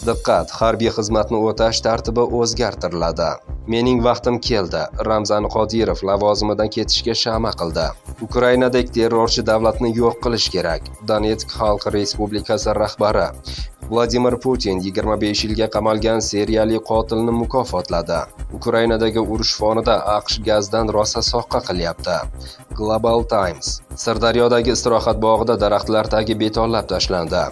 Diqqat, harbiy xizmatni o'tash tartibi o'zgartiriladi. Mening vaqtim keldi. Ramzan Qodirov lavozimidan ketishga shama qildi. Ukrainadek terrorchi davlatni yo'q qilish kerak. Donetsk Xalq Respublikasi rahbari Vladimir Putin 25 yilga qamalgan seriyali qotilni mukofotladi. Ukrainadagi urush fonida AQSh gazdan rosa soqqa qilyapti. Global Times. Sirdaryodagi istirohat bog'ida daraxtlar tagi betonlab tashlandi.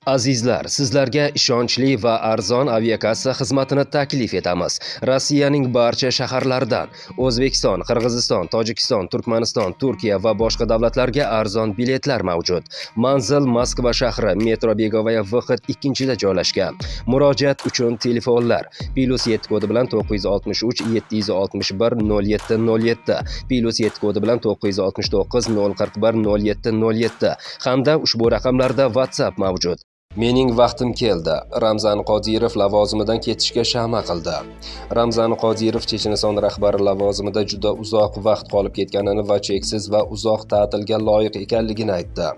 Azizlar, sizlarga ishonchli va arzon aviakassa xizmatini taklif etamiz. Rossiyaning barcha shaharlaridan O'zbekiston, Qirg'iziston, Tojikiston, Turkmaniston, Turkiya va boshqa davlatlarga arzon biletlar mavjud. Manzil Moskva shahri, metro Begovaya выход 2-da joylashgan. Murojaat uchun telefonlar: +7 kodi bilan 963 761 07 07, +7 kodi bilan 969 041 07 07 hamda ushbu raqamlarda WhatsApp mavjud. Mening vaqtim keldi. Ramzan Qodirov lavozimidan ketishga shama qildi. Ramzan Qodirov Checheniston rahbari lavozimida juda uzoq vaqt qolib ketganini va cheksiz va uzoq ta'tilga loyiq ekanligini aytdi.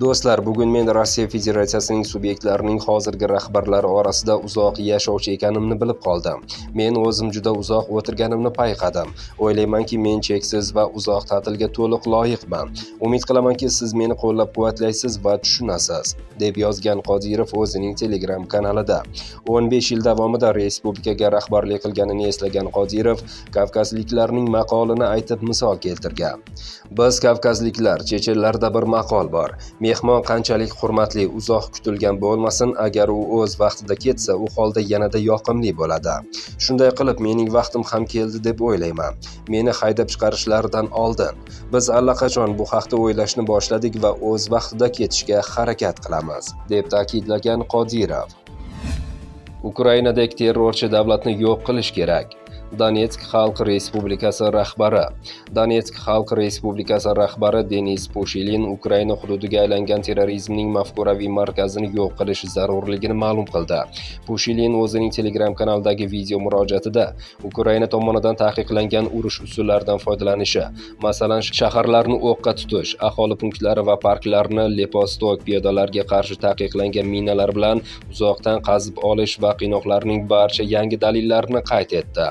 Do'stlar, bugun men Rossiya Federatsiyasining subyektlarining hozirgi rahbarlari orasida uzoq yashovchi ekanimni bilib qoldim. Men o'zim juda uzoq o'tirganimni payqadim. O'ylaymanki, men cheksiz va uzoq ta'tilga to'liq loyiqman. Umid qilamanki, siz meni qo'llab-quvvatlaysiz va tushunasiz, deb yozgan Qodirov o'zining Telegram kanalida. 15 yil davomida respublikaga rahbarlik qilganini eslagan Qodirov kavkazliklarning maqolini aytib misol keltirgan. Biz kavkazliklar, chechenlarda bir maqol bor. Mehmon qanchalik hurmatli, uzoq kutilgan bo'lmasin, agar u o'z vaqtida ketsa, u holda yanada yoqimli bo'ladi. Shunday qilib, mening vaqtim ham keldi deb o'ylayman. Meni haydab chiqarishlaridan oldin biz allaqachon bu haqda o'ylashni boshladik va o'z vaqtida ketishga harakat qilamiz, deb ta'kidlagan Qodirov. Ukrainadek terrorchi davlatni yo'q qilish kerak. Donetsk Xalq Respublikasi rahbari. Donetsk Xalq Respublikasi rahbari Denis Pushilin Ukraina hududiga aylangan terrorizmning mafkuraviy markazini yo'q qilish zarurligini ma'lum qildi. Pushilin o'zining Telegram kanalidagi video murojaatida Ukraina tomonidan taqiqlangan urush usullaridan foydalanishi, masalan, shaharlarni o'qqa tutish, aholi punktlari va parklarni lepostok piyodalarga qarshi taqiqlangan minalar bilan uzoqdan qazib olish va qiynoqlarning barcha yangi dalillarini qayd etdi.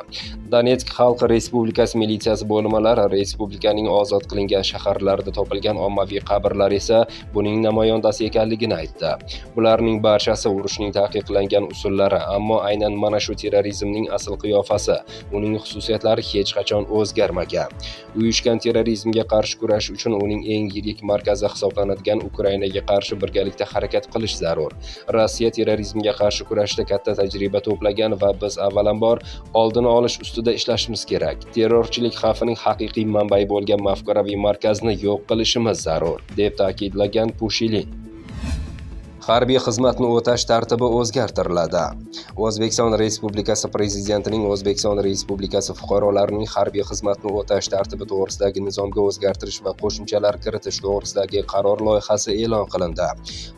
Donetsk Xalq Respublikasi militsiyasi bo'linmalari respublikaning ozod qilingan shaharlarida topilgan ommaviy qabrlar esa buning namoyandasi ekanligini aytdi. Bularning barchasi urushning taqiqlangan usullari, ammo aynan mana shu terrorizmning asl qiyofasi, uning xususiyatlari hech qachon o'zgarmagan. Uyushgan terrorizmga qarshi kurash uchun uning eng yirik markazi hisoblanadigan Ukrainaga qarshi birgalikda harakat qilish zarur. Rossiya terrorizmga qarshi kurashda katta tajriba to'plagan va biz avvalambor oldini olish ustida ishlashimiz kerak. Terrorchilik xavfining haqiqiy manbai bo'lgan mafkuraviy markazni yo'q qilishimiz zarur, deb ta'kidlagan Pushilin. Harbiy xizmatni o'tash tartibi o'zgartiriladi. O'zbekiston Respublikasi Prezidentining O'zbekiston Respublikasi fuqarolarining harbiy xizmatni o'tash tartibi to'g'risidagi nizomga o'zgartirish va qo'shimchalar kiritish to'g'risidagi qaror loyihasi e'lon qilindi.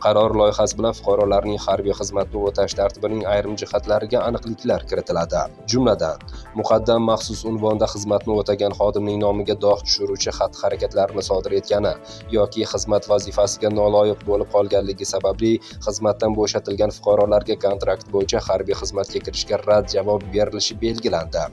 Qaror loyihasi bilan fuqarolarning harbiy xizmatni o'tash tartibining ayrim jihatlariga aniqliklar kiritiladi. Jumladan, muqaddam maxsus unvonda xizmatni o'tagan xodimning nomiga dog' tushiruvchi xatti-harakatlarni sodir etgani yoki xizmat vazifasiga noloyiq bo'lib qolganligi sababli xizmatdan bo'shatilgan fuqarolarga kontrakt bo'yicha harbiy xizmatga kirishga rad javob berilishi belgilandi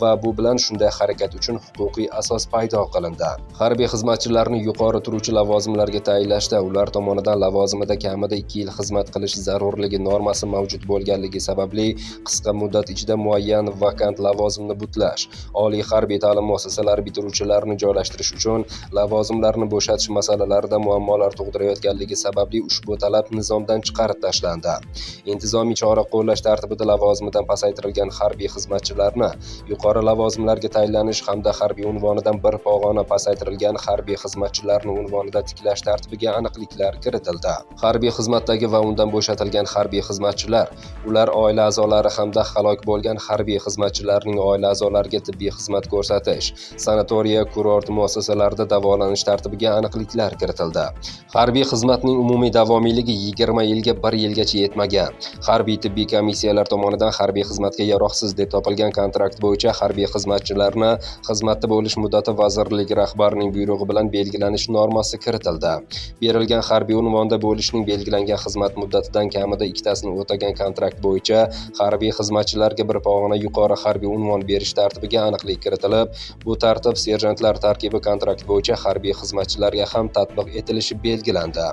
va bu bilan shunday harakat uchun huquqiy asos paydo qilindi. Harbiy xizmatchilarni yuqori turuvchi lavozimlarga tayinlashda ular tomonidan lavozimida kamida 2 yil xizmat qilish zarurligi normasi mavjud bo'lganligi sababli qisqa muddat ichida muayyan vakant lavozimni butlash, oliy harbiy ta'lim muassasalari bitiruvchilarini joylashtirish uchun lavozimlarni bo'shatish masalalarida muammolar tug'dirayotganligi sababli ushbu talab nizomdan chiqarib tashlandi. Intizomiy chora qo'llash tartibida lavozimidan pasaytirilgan harbiy xizmatchilarni yuqori lavozimlarga tayinlanish hamda harbiy unvonidan bir pog'ona pasaytirilgan harbiy xizmatchilarni unvonida tiklash tartibiga aniqliklar kiritildi. Harbiy xizmatdagi va undan bo'shatilgan harbiy xizmatchilar, ular oila a'zolari hamda halok bo'lgan harbiy xizmatchilarning oila a'zolariga tibbiy xizmat ko'rsatish, sanatoriya kurort muassasalarida davolanish tartibiga aniqliklar kiritildi. Harbiy xizmatning umumiy davomiyligi 20 yilga 1 yilgacha yetmagan, harbiy tibbiy komissiyalar tomonidan harbiy xizmatga yaroqsiz deb topilgan kontrakt bo'yicha harbiy xizmatchilarni xizmatda bo'lish muddati vazirlik rahbarining buyrug'i bilan belgilanish normasi kiritildi. Berilgan harbiy unvonda bo'lishning belgilangan xizmat muddatidan kamida ikkitasini o'tagan kontrakt bo'yicha harbiy xizmatchilarga bir pog'ona yuqori harbiy unvon berish tartibiga aniqlik kiritilib, bu tartib serjantlar tarkibi kontrakt bo'yicha harbiy xizmatchilarga ham tatbiq etilishi belgilandi.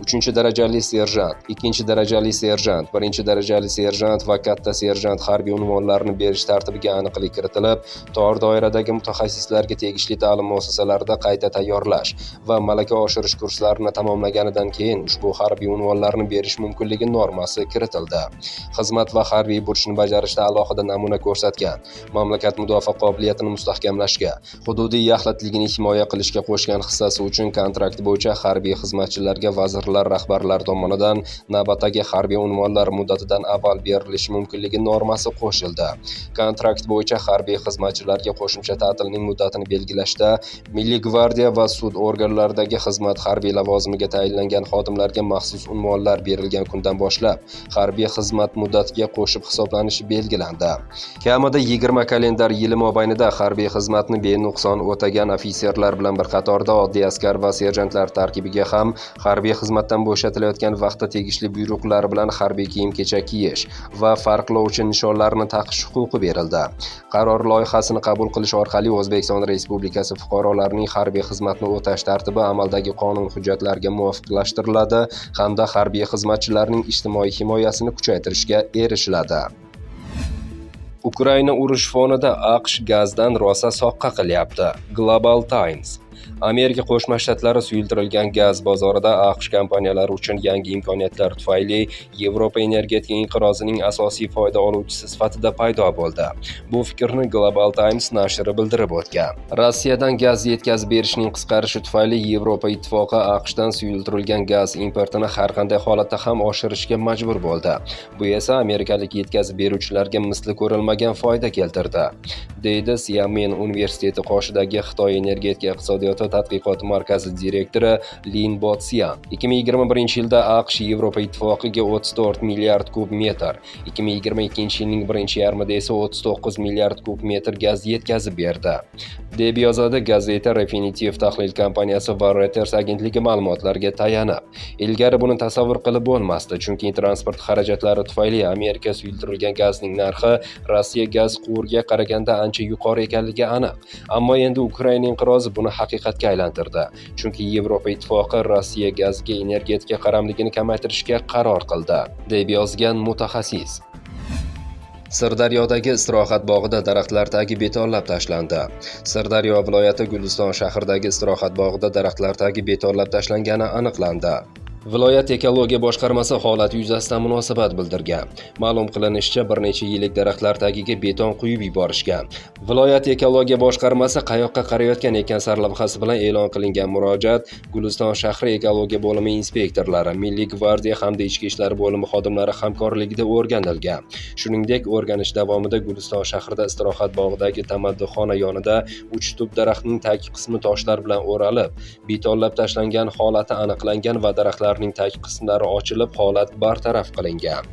3-darajali serjant, 2-darajali serjant, 1-darajali serjant va katta serjant harbiy unvonlarini berish tartibiga aniqlik kiritilib, tor doiradagi mutaxassislarga tegishli ta'lim muassasalarida qayta tayyorlash va malaka oshirish kurslarini tamomlaganidan keyin ushbu harbiy unvonlarni berish mumkinligi normasi kiritildi. Xizmat va harbiy burchni bajarishda alohida namuna ko'rsatgan, mamlakat mudofaa qobiliyatini mustahkamlashga, hududiy yaxlitligini himoya qilishga qo'shgan hissasi uchun kontrakt bo'yicha harbiy xizmatchilarga vazirlar rahbarlari tomonidan navbatdagi harbiy unvonlar muddatidan avval berilishi mumkinligi normasi qo'shildi. Kontrakt bo'yicha harbiy xizmatchilarga qo'shimcha ta'tilning muddatini belgilashda Milliy gvardiya va sud organlaridagi xizmat harbiy lavozimiga tayinlangan xodimlarga maxsus unvonlar berilgan kundan boshlab harbiy xizmat muddatiga qo'shib hisoblanishi belgilandi. Kamida 20 kalendar yili mobaynida harbiy xizmatni benuqson o'tagan ofitserlar bilan bir qatorda oddiy askar va serjantlar tarkibiga ham harbiy xizmatdan bo'shatilayotgan vaqtda tegishli buyruqlar bilan harbiy kiyim-kechak kiyish va farqlovchi nishonlarni taqish huquqi berildi. Qaror loyihasini qabul qilish orqali O'zbekiston Respublikasi fuqarolarining harbiy xizmatni o'tash tartibi amaldagi qonun hujjatlariga muvofiqlashtiriladi hamda harbiy xizmatchilarning ijtimoiy himoyasini kuchaytirishga erishiladi. Ukraina urush fonida AQSh gazdan rosa soqqa qilyapti. Global Times. Amerika Qo'shma Shtatlari suyultirilgan gaz bozorida AQSh kompaniyalari uchun yangi imkoniyatlar tufayli Yevropa energetika inqirozining asosiy foyda oluvchisi sifatida paydo bo'ldi. Bu fikrni Global Times nashri bildirib o'tgan. Rossiyadan gaz yetkazib berishning qisqarishi tufayli Yevropa Ittifoqi AQShdan suyultirilgan gaz importini har qanday holatda ham oshirishga majbur bo'ldi. Bu esa amerikalik yetkazib beruvchilarga misli ko'rilmagan foyda keltirdi, deydi Siamen universiteti qoshidagi Xitoy energetika iqtisodiyoti tadqiqot markazi direktori Lin Botsian. 2021-yilda AQSh Yevropa Ittifoqiga 34 milliard kub metr, 2022-yilning birinchi yarmida esa 39 milliard kub metr gaz yetkazib berdi, deb yozadi Gazeta Refinitiv tahlil kompaniyasi va Reuters agentligi ma'lumotlariga tayanib. Ilgari buni tasavvur qilib bo'lmasdi, chunki transport xarajatlari tufayli Amerika suyultirilgan gazning narxi Rossiya gaz quvuriga qaraganda ancha yuqori ekanligi aniq. Ammo endi Ukraina inqirozi buni haqiqatga aylantirdi, chunki Yevropa Ittifoqi Rossiya gaziga energetika qaramligini kamaytirishga qaror qildi, deb yozgan mutaxassis. Sirdaryodagi istirohat bog'ida daraxtlar tagi betonlab tashlandi. Sirdaryo viloyati Guliston shahridagi istirohat bog'ida daraxtlar tagi betonlab tashlangani aniqlandi. Viloyat ekologiya boshqarmasi holat yuzasidan munosabat bildirgan. Ma'lum qilinishicha, bir necha yillik daraxtlar tagiga beton quyib yuborishgan. Viloyat ekologiya boshqarmasi qayoqqa qarayotgan ekan sarlavhasi bilan e'lon qilingan murojaat Guliston shahri ekologiya bo'limi inspektorlari, Milliy gvardiya hamda ichki ishlar bo'limi xodimlari hamkorligida o'rganilgan. Shuningdek, o'rganish davomida Guliston shahrida istirohat bog'idagi tamaddixona yonida 3 tup daraxtning tagi qismi toshlar bilan o'ralib, betonlab tashlangan holati aniqlangan va daraxtlarning tag qismlari ochilib, holat bartaraf qilingan.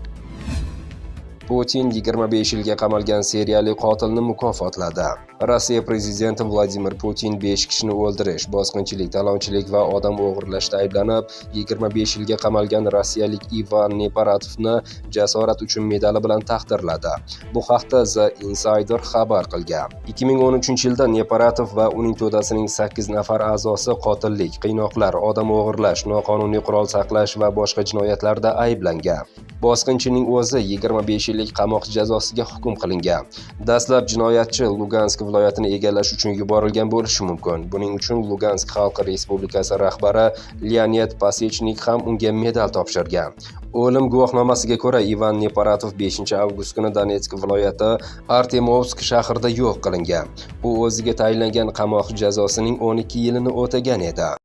Putin 25 yilga qamalgan seriyali qotilni mukofotladi. Rossiya prezidenti Vladimir Putin 5 kishini o'ldirish, bosqinchilik, talonchilik va odam o'g'irlashda ayblanib, 25 yilga qamalgan rossiyalik Ivan Neparatovni jasorat uchun medali bilan taqdirladi. Bu haqda The Insider xabar qilgan. 2013-yilda Neparatov va uning to'dasining 8 nafar a'zosi qotillik, qiynoqlar, odam o'g'irlash, noqonuniy qurol saqlash va boshqa jinoyatlarda ayblangan. Bosqinchining o'zi 25 yillik qamoq jazosiga hukm qilingan. Dastlab jinoyatchi Lugansk viloyatini egallash uchun yuborilgan bo'lishi mumkin. Buning uchun Lugansk Xalq Respublikasi rahbari Leonid Pasechnik ham unga medal topshirgan. O'lim guvohnomasiga ko'ra, Ivan Neparatov 5-avgust kuni Donetsk viloyati Artemovsk shahrida yo'q qilingan. U o'ziga tayinlangan qamoq jazosining 12 yilini o'tagan edi.